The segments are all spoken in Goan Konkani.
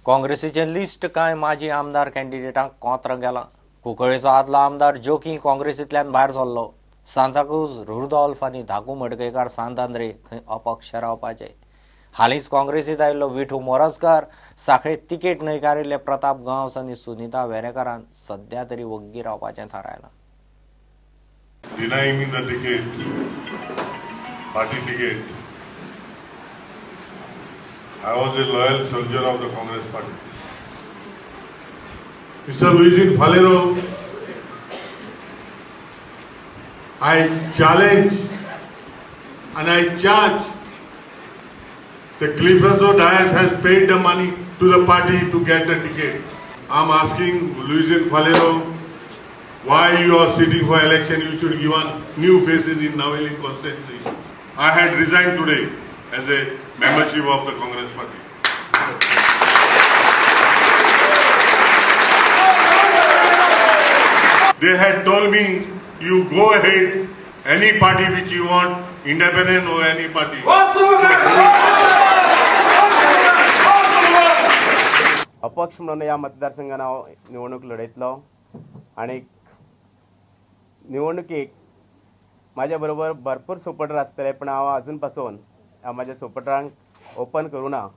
काँग्रेसीचें लिस्ट कांय माजी आमदार कॅन्डिडेटांक कोंत्र गेलां. कुंकळेचो आदलो आमदार जोकी काँग्रेसींतल्यान भायर सरलो. सांताक्रूज रुदोल्फ आनी धाकू मडकयकार सांत आंद्रे खंय अपक्ष रावपाचे. हालींच काँग्रेसींत आयिल्लो विठू मोरजकार, सांखळे तिकेट न्हयकारिल्ले प्रताप गांवस आनी सुनिता वेरेंकारान सध्या तरी वग्गी रावपाचें थारायलां. Denying me the ticket, party ticket. I was a loyal soldier of the Congress party. Mr. Luizinho Faleiro, I challenge and I charge the Cleofaso Dias has paid the money to the party to get the ticket. I am asking Luizinho Faleiro, why you are sitting for election? You should give on new faces in Navelim constituency. I had resigned today as a membership of the Congress party. They had told me, you go ahead, any party which you want, independent or any party. अपक्ष म्हणून ह्या मतदारसंघान हांव निवडणूक लढयतलो आनी निवडणुकेक म्हाज्या बरोबर भरपूर सपोर्टर आसतले, पूण हांव अजून पासून म्हाज्या सपोर्टरांक ओपन करूं ना,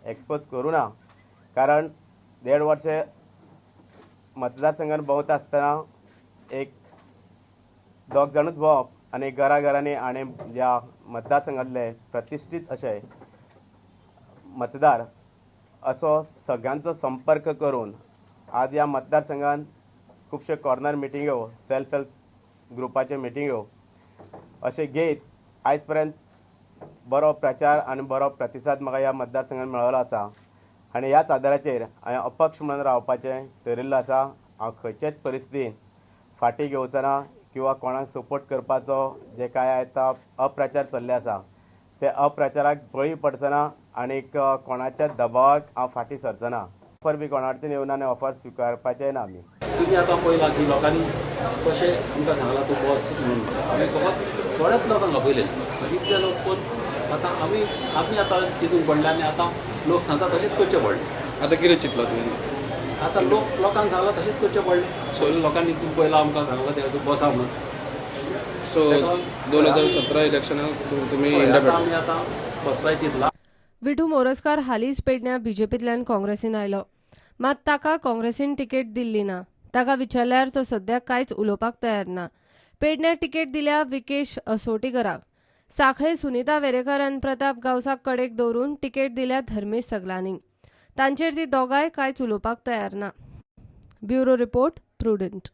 एक्सपोज करूं ना, कारण 1.5 वर्षे मतदारसंघान भोंवता आसतना एक दोग जाणूच भोंवप आनी घरा घरांनी आनी ज्या मतदारसंघांतले प्रतिश्ठीत अशे मतदार असो सगळ्यांचो संपर्क करून आज ह्या मतदारसंघान खुबशे कॉर्नर मिटिंग्यो, सेल्फ हेल्प ग्रुपाच्यो मिटिंग्यो अशें घेत आयज पर्यंत बरो प्रचार आनी बरो प्रतिसाद म्हाका ह्या मतदारसंघान मेळिल्लो आसा आनी ह्याच आदाराचेर हांवें अपक्ष म्हणून रावपाचें थरिल्लो आसा. हांव खंयचेच परिस्थितीन फाटीं घेवचो ना किंवा कोणाक सपोर्ट करपाचो जे कांय आतां अप्रचार चल्ले आसा ते अप्रचाराक बळी पडचो ना आनी कोणाच्या दबावाक हांव फाटीं सरचो ना. ऑफर बी कोणाचें येवना आनी ऑफर स्विकारपाचें ना आमी. तुमी आतां पळयलां की लोकांनी कशें आमकां सांगलां तूं बस म्हणून, आमी फकत थोड्याच लोकांक आपयले, इतले लोक पळोवन आतां आमी आतां तितून पडले आनी आतां लोक सांगता तशेंच करचें पडलें. आतां कितें चिंतलां तुवें? आतां लोकांक सांगलां तशेंच करचें पडलें. सो लोकांनी तूं पयलां आमकां सांगलां तें तूं बसा म्हणून. सो 2017 इलेक्शनाक तुमी इंडिपेंडंट. आमी आतां बसपाचें चिंतलां. विठू मोरजकार हालींच पेडण्यां बीजेपींतल्यान काँग्रेसीन आयलो, मात ताका काँग्रेसीन तिकेट दिल्ली ना. ताका विचारल्यार तो सद्या कांयच उलोवपाक तयार ना. पेडण्यां तिकेट दिल्या विकेश असोटीकराक, सांखळे सुनिता वेरेकर आनी प्रताप गांवसाक कडेक दवरून तिकेट दिल्या धर्मेश सगलांनी. तांचेर ती दोगांय कांयच उलोवपाक तयार ना. Bureau report, Prudent.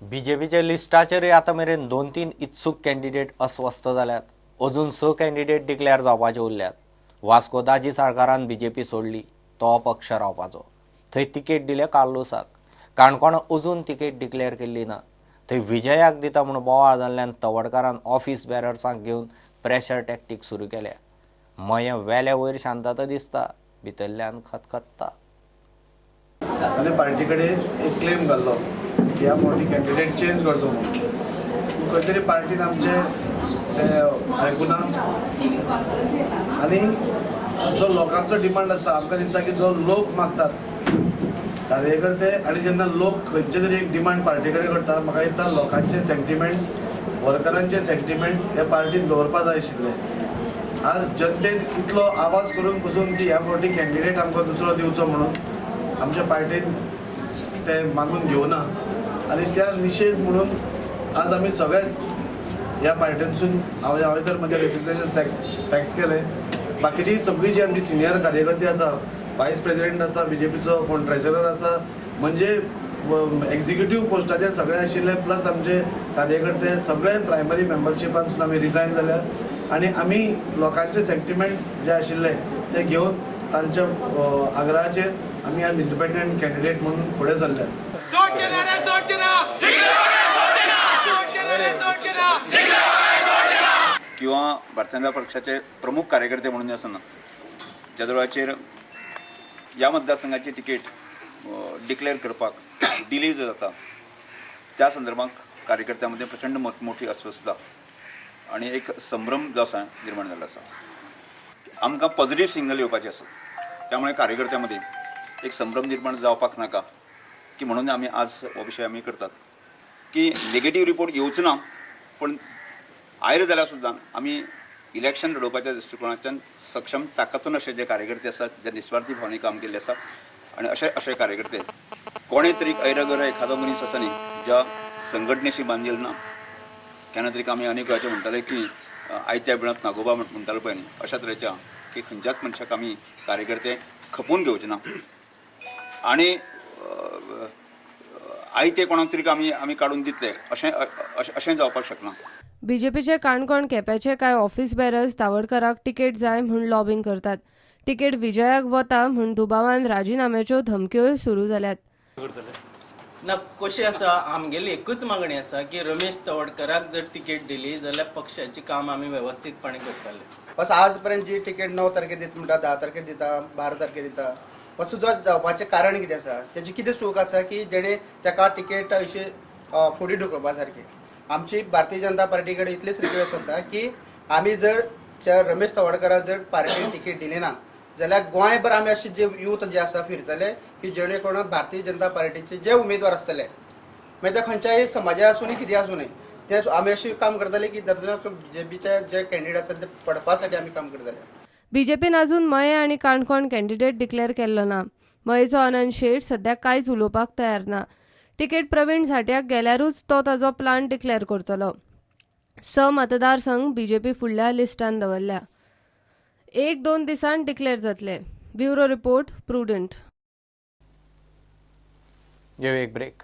बीजेपीच्या लिस्टाचेरय आतां मेरेन 2-3 इत्सूक कॅन्डिडेट अस्वस्थ जाल्यात. अजून 6 कॅन्डिडेट डिक्लेअर जावपाचे उरल्यात. वास्को दाजी साळकारान बीजेपी सोडली, तो अपक्ष रावपाचो. थंय तिकेट दिल्या कार्लुसाक. काणकोण अजून तिकेट डिक्लेअर केल्ली ना. थंय विजयाक दिता म्हूण बोवाळ जाल्ल्यान तवडकारान ऑफिस बॅरर्सांक घेवन प्रेशर टॅक्टीक सुरू केल्या. मयें वेल्या वयर शांतता दिसता, भितरल्यान खतखत्ता. आनी पार्टी कडेन एक क्लेम घाल्लो की ह्या फावटी कॅन्डिडेट चेंज करचो म्हणून, पूण खंय तरी पार्टीन आमचें तें आयकुना आनी जो लोकांचो डिमांड आसा, आमकां दिसता की जो लोक मागतात कार्यकर्ते आनी जेन्ना लोक खंयचे तरी एक डिमांड पार्टी कडेन करता, म्हाका दिसता लोकांचे सेंटिमेंट्स, वर्करांचे सेंटिमेंट्स हे पार्टीन दवरपा जाय आशिल्ले. आज जनतेन इतलो आवाज करून पसून की ह्या फावटी कॅन्डिडेट आमकां दुसरो दिवचो म्हणून आमच्या पार्टीन ते मागून घेवना आनी त्या निशेध म्हणून आज आमी सगळेच ह्या पार्टीनसून हांवें तर म्हजें रेजिग्नेशन फॅक्स केलें. बाकीची सगळी जी आमची सिनियर कार्यकर्ते आसा, वायस प्रेजिडेंट आसा बीजेपीचो, कोण ट्रेजरर आसा, म्हणजे एक्झिक्युटीव पोस्टाचेर सगळे आशिल्ले, प्लस आमचे कार्यकर्ते सगळे प्रायमरी मेंबरशिपांसून आमी रिजायन जाल्या आनी आमी लोकांचे सेंटिमेंट्स जे आशिल्ले ते घेवन तांच्या आग्रहाचेर आमी आज इंडिपेंडंट कॅन्डिडेट म्हणून फुडें सरल्या. किंवा भारतीय जनता पक्षाचे प्रमुख कार्यकर्ते म्हणून आसतना ज्या वेळाचेर ह्या मतदारसंघाची तिकेट डिक्लेअर करपाक डिले जो जाता त्या संदर्भात कार्यकर्त्यां मदीं प्रचंड मोठी अस्वस्थता आनी एक संभ्रम जो आसा निर्माण जाल्लो आसा. आमकां पॉझिटीव सिग्नल येवपाचें आसा. त्यामुळे कार्यकर्त्यां मदीं एक संभ्रम निर्माण जावपाक नाका की म्हणून आमी आज हो विशय आमी करतात की नेगेटीव रिपोर्ट येवचो ना, पूण आयले जाल्यार सुद्दां आमी इलेक्शन लडोवपाच्या दृश्टिकोणांतल्यान सक्षम ताकदून अशे जे कार्यकर्ते आसात जे निस्वार्थी भावने काम केल्ले आसा आनी अशे अशे कार्यकर्ते कोणे तरी ऐरगर एखादो मनीस आसा न्ही ज्या संघटनेशी बांदील ना. केन्ना तरी आमी अनेक वेळाचें म्हणटाले की आयत्या बिळांत नागोबा म्हणटाले पळय न्ही, अशा तरेच्या की खंयच्याच मनशाक आमी कार्यकर्ते खपोवन घेवचे ना आनी आयते कोणाक तरी आमी आमी काडून दितले अशें अशें जावपाक शकना. बीजेपीचे काणकोण केप्याचे कांय ऑफिस बेरर्स तावडकराक तिकेट जाय म्हूण लॉबिंग करतात. तिकेट विजयाक वता म्हूण दुबावान राजिनाम्याच्यो धमक्योय सुरू जाल्यात. ना कशें आसा, आमगेली एकूच मागणी आसा की रमेश तवडकराक जर तिकेट दिली जाल्यार पक्षाचें काम आमी वेवस्थीतपणे करतले. बस आज पर्यंत जी तिकेट 9 तारखेर दिता म्हणटा, 10 तारखेर दिता, 12 तारखेर दिता, असो जो जावपाचें कारण कितें आसा, तेजी कितें चूक आसा की जेणे ताका तिकेट अशी फुडें ढुकलपा सारकी. आमची भारतीय जनता पार्टी कडेन इतलीच रिक्वेस्ट आसा की आमी जर रमेश तवडकराक जर पार्टीन तिकेट दिली ना जाल्यार गोंयभर आमी अशे जे यूथ जे आसा फिरतले की जेणे करून भारतीय जनता पार्टीचे जे उमेदवार आसतले मागीर ते खंयच्याय समाजा आसूं न्ही कितें आसूं न्ही, ते आमी अशें काम करतले की तातूंतल्यान बीजेपीचे जे कॅन्डिडेट आसतले ते पडपा साठी आमी काम करतले. बीजेपीन अजून मये आनी काणकोण कॅन्डिडेट डिक्लेअर केल्लो ना. मयेचो अनंत शेट सद्याक कांयच उलोवपाक तयार ना. तिकेट प्रवीण झाट्याक गेल्यारूच तो ताजो प्लान डिक्लेअर करतलो. 6 मतदारसंघ बीजेपी फुडल्या लिस्टान दवरल्या. 1-2 दिसान डिक्लेअर जातले. Bureau report, Prudent. घेवया एक ब्रेक.